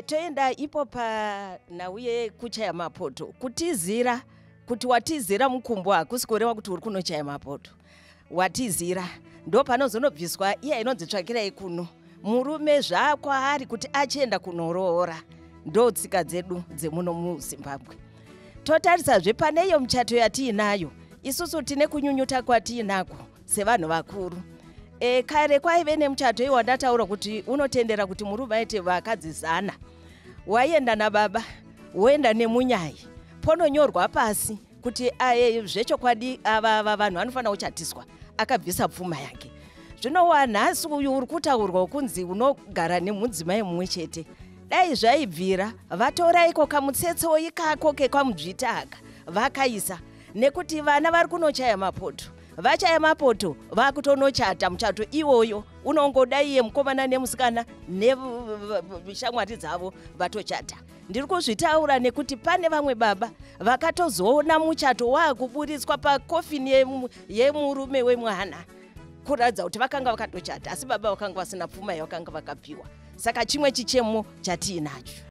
Toenda ipo panhau yekuchaya mapoto. Kutizira, kuti watizira mukumbo hakusi kureva kuti uri kunochaya mapoto. Watizira ndo panozonobviswa iya inonzi tsvakirai kuno. Murume zvakwaari kuti achienda kunoroora. Ndo tsika dzedu dzemuno muZimbabwe. Totarisazve pane iyo michato yatiinayo, isusu tine kunyunyuta kwatiinako sevanhu vakuru. Kare kwaive nemuchato iwo wandataura kuti unotendera kuti murume aite vakadzi 100. Waienda nababa, woenda nemunyai, pononyorwa pasi kuti zvechokwadi ava vanhu vanofanira kuchatiswa, akabvisa pfuma yake. Zvino wanhasi uyu uri kutaurwa kunzi unogara nemudzimai mumwe chete, dai zvaibvira vatora iko kamutsetso ikako kekwamudzvita aka vakaisa, nekuti vana vari kunochaya mapoto, vachaya mapoto vakutonochata. Muchato iwoyo unongoda iye mukomana nemusikana neshamwari dzavo vatochata. Ndiri kuzvitaura nekuti pane vamwe baba vakatozoona muchato waakuburitswa pakofini yemurume wemwana, kuratidza kuti vakanga vakatochata, asi baba vakanga vasina pfuma yavakanga vakapiwa. Saka chimwe chichemo chatiinacho.